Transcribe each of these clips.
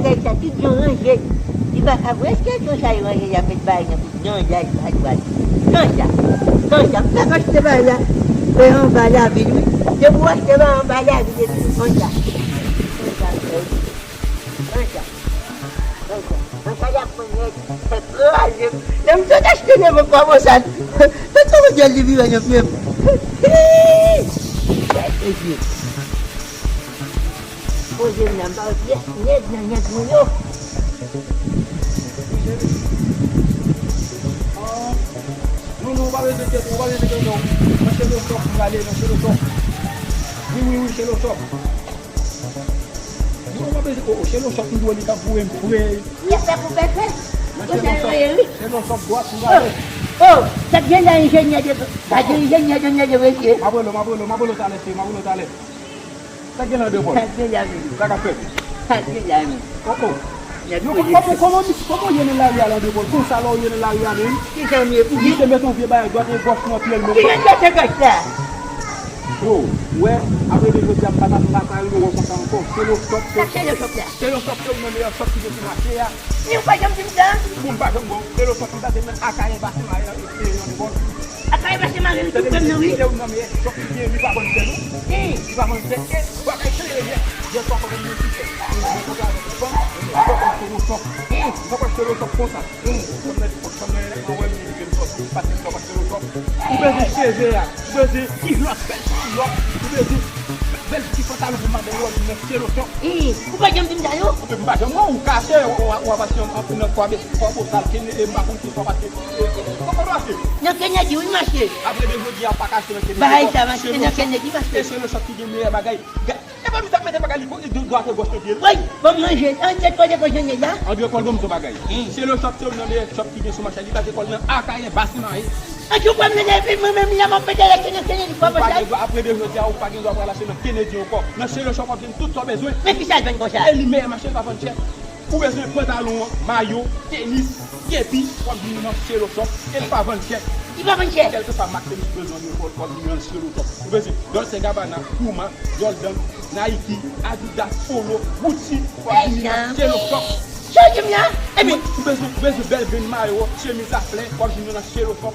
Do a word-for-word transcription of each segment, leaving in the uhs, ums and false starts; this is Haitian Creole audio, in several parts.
Nèg sa tout jan ranje. Li pa ka wè èske konsa yo ranje, y ap met bagay nan kou. Ganja, li pa dwat. Ganja. Ganja. M pa ka achte bagay la. E anba lavil, wi. Se pou achte bagay anba lavil epi ganja. Ganja, ganja. Ganja. Ganja, y ap pran nèg. Kraze. Lè m sot achte devan kòmanse. Tout kòmanse li vire nan pye m. Poze m nan, m pa wè pyès nèg nan nèg mwen yo. Non, non, ou pa bezwen enkyete, ou pa bezwen enkyete, non. Nan Chelo Shop, m prale, nan Chelo Shop. Wi, wi, wi, Chelo Shop. Non, ou pa bezwen, oh, oh, Chelo Shop, m di w li t ap voye m fre. Pyès la pou pèpè. Nan Chelo Shop, Chelo Shop, dwat, m prale. Oh, oh, sa gen la enjenyè de, pa gen enjenyè de, enjenyè de mesye. M ap rele w, m ap rele w, m ap rele w talè, cheri, m ap rele w talè. Sa gen nan de bòl? Sa gen la menm. Sa k ap fèt? Sa gen la menm. Oh, oh. Yo, kòman, kòman, kòman w ye nan lari a, Landepòl? Konsa lè w ye nan lari a menm? Ki jan m ye pou li? Misye met yon vye bagay dwat e gòch nan pye l menm. Ki jan dwat e gòch la? Yo, wè, apre de jodi a, m pa t ap lakay nou wè konsa ankò. Chelo Shop, se Chelo Shop la. Chelo Shop se youn nan meyè shop ki gen sou mache a. Ni ou pa janm di m sa? Bon, m pa janm bon. Chelo Shop li baze nan Akayè Basen Mare nan, e, e, Landepòl. Akayè Basen Mare, wi, tout fèm nan, wi. Se youn nan meyè shop ki gen, li pa vann chè, non. Li pa vann chè. E, bagay klere nèt. Yè swa, fò mwen di w ti chè. Mwen kontre avèk yon fanm, mwen kontre Chelo Shop. Mwen kontre Chelo Shop konsa. Fanm nan, fanm nan, mwen wè li, li vin sòti, li pase shop ak Chelo Shop. Ou bezwen cheve a, ou bezwen kilòt, bèl kilòt, ou bezwen bèl ti pantalon pou madanm ou, w ap vin nan Chelo Shop. Ou pa janm di m sa, non? Ou pa janm wè, ou kache, w ap achte yon, yon, yon nan Kwabosal, Kennedy, e m pa konn ki fwa pase. Kòman w achte? Nan Kennedy, wi, m achte. Apre de jodi a, ou pa ka achte nan Kennedy ankò. Bagay sa, m achte nan Kennedy, m achte. E Chelo Shop ki gen meyè bagay. Gad, e pa misye ap mete bagay li dwat e gòch nan pye l. Woy, ban m ranje, an, tèt kòde kò jene la. André Paul, ban m di w bagay. Chelo Shop se youn nan meyè shop ki gen sou mache a, li baze kò l nan Akayè Basen Mare. An tou pran mwen epi mwen menm la m ap mete lèk nan Kennedy Kwabosal. Ou pa gen dwa, apre de jodi a, ou pa gen dwa pral achte nan Kennedy ankò. Nan Chelo Shop w ap jwenn tout sa w bezwen. Men kisa l vann konsa? E li meyè mache, li pa vann chè. Ou bezwen pantalon an, mayo, tenis, kepi, w ap jwenn li nan Chelo Shop. E li pa vann chè. Li pa vann chè. Kèlkeswa mak tenis ou bezwen, André Paul, w ap jwenn li nan Chelo Shop. Ou bezwen Dolce Gabbana, Puma, Jordan, Nike, Adidas, Polo, Gucci, w ap jwenn li nan Chelo Shop. Sa w di m la? Epi ou bezwen, ou bezwen bèl grenn mayo, chemiz a flè, w ap jwenn yo nan Chelo Shop.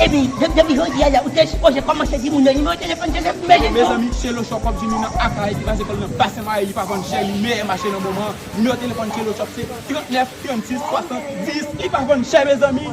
Epi de-, depi jodi a la, ou te sipoze kòmanse di moun yo nimewo telefòn Joseph, mezanmi. Mezanmi, Chelo Shop w ap jwenn li nan Akayè ki baze kò l nan Basen Mare, li pa vann chè, li meyè mache nan moman an. Nimewo telefòn Chelo Shop se trannèf trannsis swasanndis, li pa vann chè, mezanmi.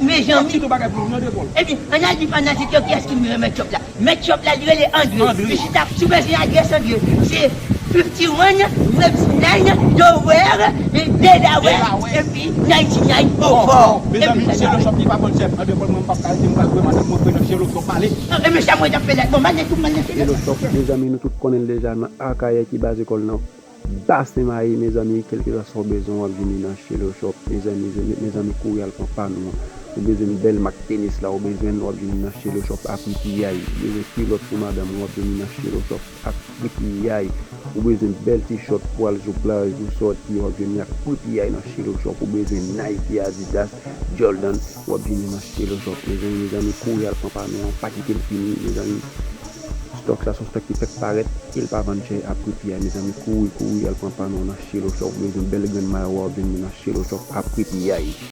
Mezanmi. M ap kite yon bagay pou nou, André Paul. Epi ann al di fanatik yo kiyès ki mèt shop la. Mèt shop la, li rele André. André. Li chita sou bezwen adrès André. Se fifty one Webster Line, Delaware, Delaware, epi ninety nine oh four. Mezanmi, Chelo Shop li pa vann chè. André Paul, mwen m p ap ka rete, mwen pral voye madanm mwen voye nan Chelo Shop pale. E mesye, mwen t ap fè lèt. Bon, m al nan tou, m al nan Chelo Shop. Mezanmi, nou tout konnen l deja nan Akayè ki baze kò l nan Basen Mare, mezanmi, kèlkeswa sa w bezwen, w ap jwenn li nan Chelo Shop. Mezanmi, mezanmi, kouri al pran pa nou an. Ou bezwen bèl mak tenis la, ou bezwen l, w ap jwenn li nan Chelo Shop a pri piyay. Ou bezwen kilòt pou madanm ou, w ap jwenn li nan Chelo Shop a pri piyay. Ou bezwen bèl ti short pou al sou plaj, pou sòti, w ap jwenn li ak pri piyay nan Chelo Shop. Ou bezwen Nike, Adidas, Jordan, w ap jwenn li nan Chelo Shop. Mezanmi, mezanmi, kouri al pran pa nou an, pa kite l fini, mezanmi. Stock sa se yon stock ki fèk parèt e l pa vann chè a pri piyay, mezanmi, kouri, kouri al pran pa nou an nan Chelo Shop. Ou bezwen bèl grenn mayo a, w ap jwenn li nan Chelo Shop a pri piyay.